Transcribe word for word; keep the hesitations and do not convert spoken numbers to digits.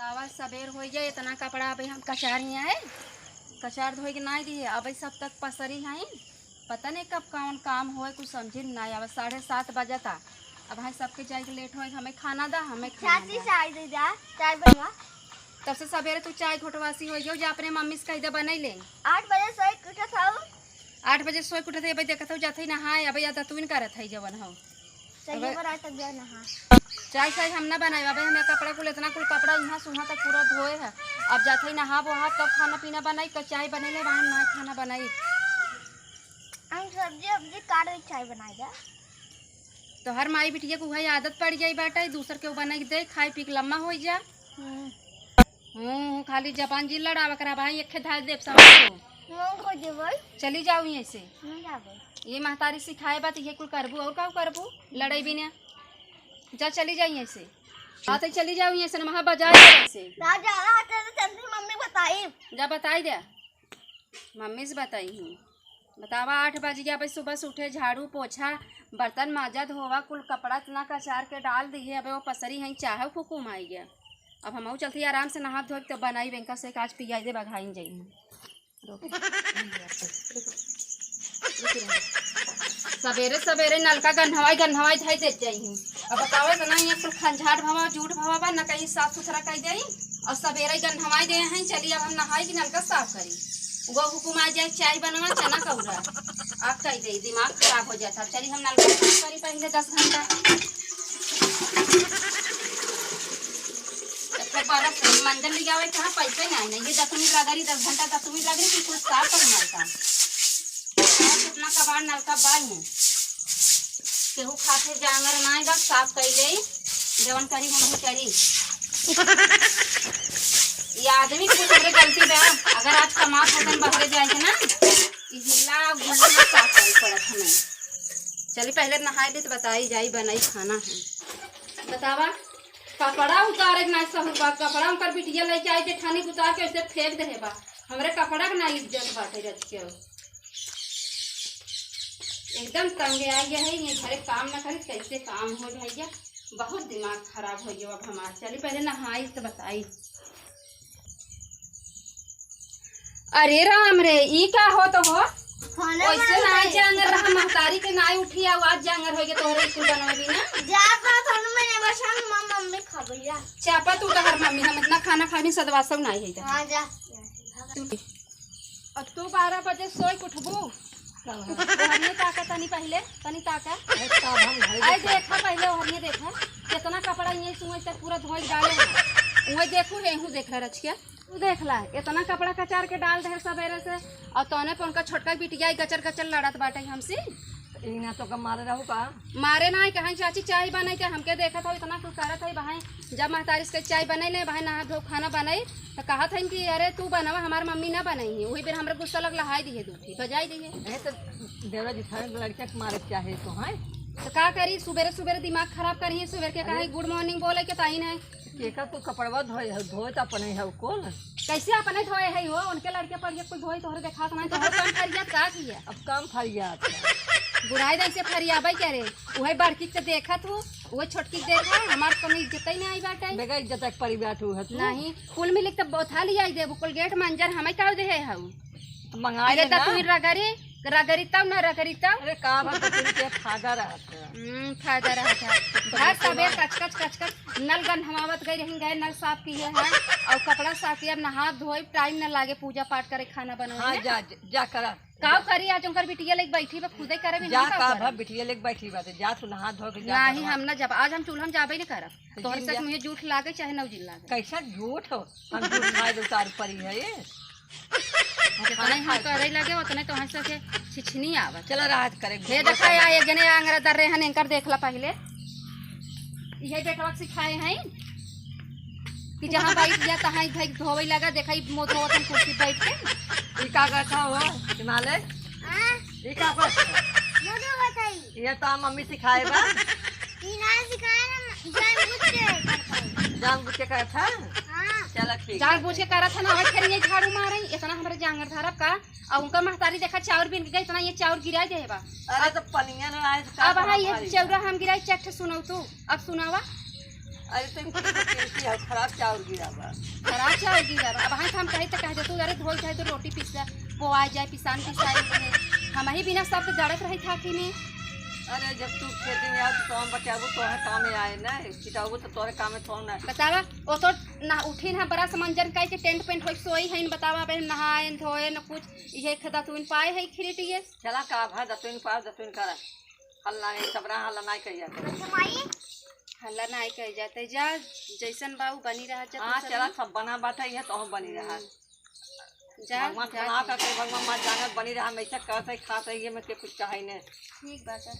आवा, सबेर होइ गया, इतना कपड़ा अबे हम कचार ही आए, कचार धोए के नाई दिए, अबे सब तक पसरी हैं। पता नहीं कब कौन काम होए, कुछ समझे में नाई आवा। साढ़े सात बजता, अब भाई सबके जाए के लेट होए, हमें खाना दा, हमें खाना चाची, दा। चाय दे दा, चाय बनवा। तब से सबेरे तू चाय घोटवासी होइ गयो, जा अपने मम्मी से कह दे बनई ले। आठ बजे सोए के उठत हऊ। आठ बजे सोए के उठत है, अबे देखत हऊ जात है नहाए, अबे या दतुइन करत है जवन हऊ। सही अबे बना तब जा नहा। चाय साय हम ना बनाई, अबे हमें कपड़ा कुल, इतना कुल कपड़ा यहाँ से वहाँ तक पूरा धोए है। अब जात है नहा वहा तब खाना पीना बनाई, तब चाय बनई ले, वहाँ नहा खाना बनाई। हम सब्जी उब्जी काट के चाय बनाई जा। तोहर माई बिटिया के उहे आदत पड़ गई बाटे, दूसर के बनाई के दे, खाई पी के लम्मा होइ जा। हम्म। हूँ, खाली जबान जी लड़ावा करा भाई, एक खे धार देब समझ को। हम खो देबै। चली जाओ यहीं से। नहीं जाबै। ये महतारी सिखाए बात, ये कुल करबू और का करबू? लड़ाई भी ना। जा चली जाओ यहीं से। हाँ तो चली जाओ यहीं से, ना वहाँ बजाए यहीं से। ना जा रहा है तो चलती मम्मी बताई। जा बताई दे। मम्मी से बताई हूँ। बतावा, आठ बज गया, भाई सुबह से उठे, झाड़ू, पोछा, बर्तन माजा, धोवा, कुल कपड़ा इतना कचार के डाल दिए। अबे वो पसरी हैं, चाहे हुकुम आई गया। अब हमहू चलती आराम से नहा धो के, तब बनाई बेंका से, आज पियाई दे, बघाइन जाई। सबेरे सबेरे नलका गन्हवाई गन्हवाई धई देत जाई हूँ। अब बतावा, इतना ये कुल खंझाट भवा, जूठ भवा बा, न कहीं साफ सुथरा कई देई। और सबेरे गन्हवाई दे हैं, चली अब हम नहाई कि नलका साफ करी। वो हुकुम आ जाए, चाय बनवा, चना कौरा। आप कह दे, दिमाग खराब हो जाता। चली हम नलका साफ करी पहले दस घंटा। तो बरस मंजन ले जावे, कहाँ पैसे नहीं, नहीं, ये दतुई रगड़ी, दस घंटा दतुई रगड़ी कि कुछ साफ कर नलका। कितना कबाड़ नलका बाई है। केहू खातिर जांगर नाई बा, साफ कइले, जवन करी हमहू करी। ये आदमी के कुछ हमरे गलती बा, अगर आज कमात होतन बहरे जाए के ना, ई हिला गुल्ला ना साफ करे पड़त हमें। चली पहले नहाए ली तो बताई जाई, बनाई खाना है। बतावा, कपड़ा उतारे के ना सहूर बा, कपड़ा उनकर बिटिया लेके आई, जेठानी उतार के ऐसे फेंक दे बा। हमरे कपड़ा के ना इज्जत बाटे रच के। एकदम तंग आई है, ये घरे काम ना करी, कैसे काम हो भैया, बहुत दिमाग खराब हो गया अब हमार। चली पहले नहाई तो बताई। अरे राम रे, ई का होत हो? खाना वैसे बनाई। नाई जांगर रहा, महतारी के नाई उठी, आउ आज जांगर हो गया तोहरे स्कूल बनवे भी ना। जा बा, थानू में बस हम मम-, मम्मी खाबैया। चापा तू तो हर मम्मी, हम इतना खाना खानी सदवासव नाई है। हाँ, जा। अब तू बारह बजे सोए के उठबू। ओहरिये ताका तनी पहिले, तनी ताका। अरे, तब हम घर आए के देखा पहिले, ओहरिये देखा। कितना कपड़ा यहीं से वहीं तक पूरा धोई डाले हैं। वहीं देखू, हेहू देख रहा रचिया। तू देख ला, इतना कपड़ा कचार के डाल दे सबेरे से, और तौने पे उनका छोटका बिटिया गचर गचर लड़त बाटे हमसे। ई ना तो का मारे रहू का? मारे ना, कहाँ चाची चाय बनाई के हमके देखत हो, इतना कुल करत है बहाई। जब महतारी से चाय बनाई ले, बहाई नहा धो खाना बनाई, तो कहत है कि अरे तू बनावा, हमार मम्मी ना बनाई है। वही बेर हमरा गुस्सा लग लहाई दिए, दू ठी बजाई दिए। ए तो देवरा जी थारे लड़किया के मारे के चाहे तो है। तो का करी, सुबेरे सुबेरे दिमाग खराब करी, सुबेर के अरे। कहे good morning बोले के ताई नहीं। केकर तू कपड़वा धोए हो? धोए तो अपने हो कुल। कैसे अपने धोए है हो? उनके लड़के पड़िया कुल धोए, तोहरे देखात नहीं, तोहरे काम फरियात का किया? अब काम फरियात है। बुढ़ाई दे से फरियाबे करे, उहे बड़की के देखत हो, उहे छोटकी के देखा, हमार कोनो इज्जत ही नहीं आई बाटे। बेगा इज्जत एक परिवार तू है तू। नहीं, कुल मिले के तो बोथा लिया आई देबू, कुल गेट मंजर हमें का दे है हऊ। तो मंगाई अरे ले ना। तो तू रगड़ी, रगड़ी तब ना रगड़ी तब। अरे का बात है, तुम के फायदा रहत है। हम्म, फायदा रहत है। घर सबे कचकच, कचकच, नल गन हमावत गई रही, गए नल साफ किए हैं, और कपड़ा साफ किए, अब नहा धोए, टाइम ना लागे पूजा पाठ करे, खाना बनावे हाँ, में। जा, जा, जा करा। काव करी, आज उनकर बिटिया लेके बैठी बा, खुदे करे भी जा, नहीं का काव भा करे। बिटिया लेके बैठी बा, तो जा तू नहा धो के जा नहीं, बनवा। हम ना जब, आज हम चूल्हा में जाबे नहीं करब। तो तोहरे जिन से जा। मुझे जूठ लागे चाहे नौ जिन लागे। कैसा जूठ हो? हम जूठ खाए दो तार परी है ये। जितने हम करे लगे, उतने तो हंस के छिछनी आवत। चला राहत करे। हे देखा या, एक जने आंगरा दर रहे हैं, एंकर देख ला पहले। ये बेटवा के सिखाए हैं कि जहाँ बैठ गया, तहाँ ही धई धोवे लगा। देखा, ई मुँह धोवत हम कुर्सी बैठ के। ई का करत हो, हिमालय? हाँ? ई का करत हो? मुँह धोवत हई। ये तो मम्मी सिखाए बा। ई ना सिखाए ना, जानबूझ के करत हई। जानबूझ के करत है? हाँ। चला ठीक है। जानबूझ के करत है ना, अबे फिर ये झाड़ू मारे, इतना हमरे जांगर धरब का? और उनका महतारी देखा चाउर बीन के गई, इतना ये चाउर गिराई दे बा। अरे तो पनिया ना आए तो का अब हाँ, ये भारी चौरा है। हम गिराई, चट सुनाऊ तू, अब सुनावा। अरे, तुम कुछ तो कीमती है, खराब चाउर गिरा बा। खराब चाउर गिरा बा। अब हम, हम कहे तो कह दे तू, अरे, धोल चाहे तो रोटी पीसा, बोआ जाए, पिसान पिसाई रहे। हम ही बिना शब्द गड़त रही था कि नहीं? अरे, जब तू खेती में आओ तो हम बचाबू, तोहरे काम में आए ना, छिटाबू तो तोहरे काम में थोड़ा ना। बतावा, वो तो ना उठी ना, बड़ा समंजन काहे के टेंट पेंट होई सोई है, बतावा, बहन, नहाए धोए न कुछ, इहे खदा तू पाए है खिरीट ये। चला का भा दतुइन पार दतुइन करा। हल्ला नहीं, सबरा हल्ला नहीं कहिया तो। अच्छा माई। हल्ला नहीं कह जाते, जा, जैसन बा उ बनी रहा, जा, हाँ, तू सब चला, सब बना बाटे, ये तो हम बनी रहा। हम्म। जा, भगवान जा, बना जा। करके भगवान मार जाना बनी रहा, हमेशा करत है, खात है, ये में के कुछ चाहे नहीं। ठीक बा, जा।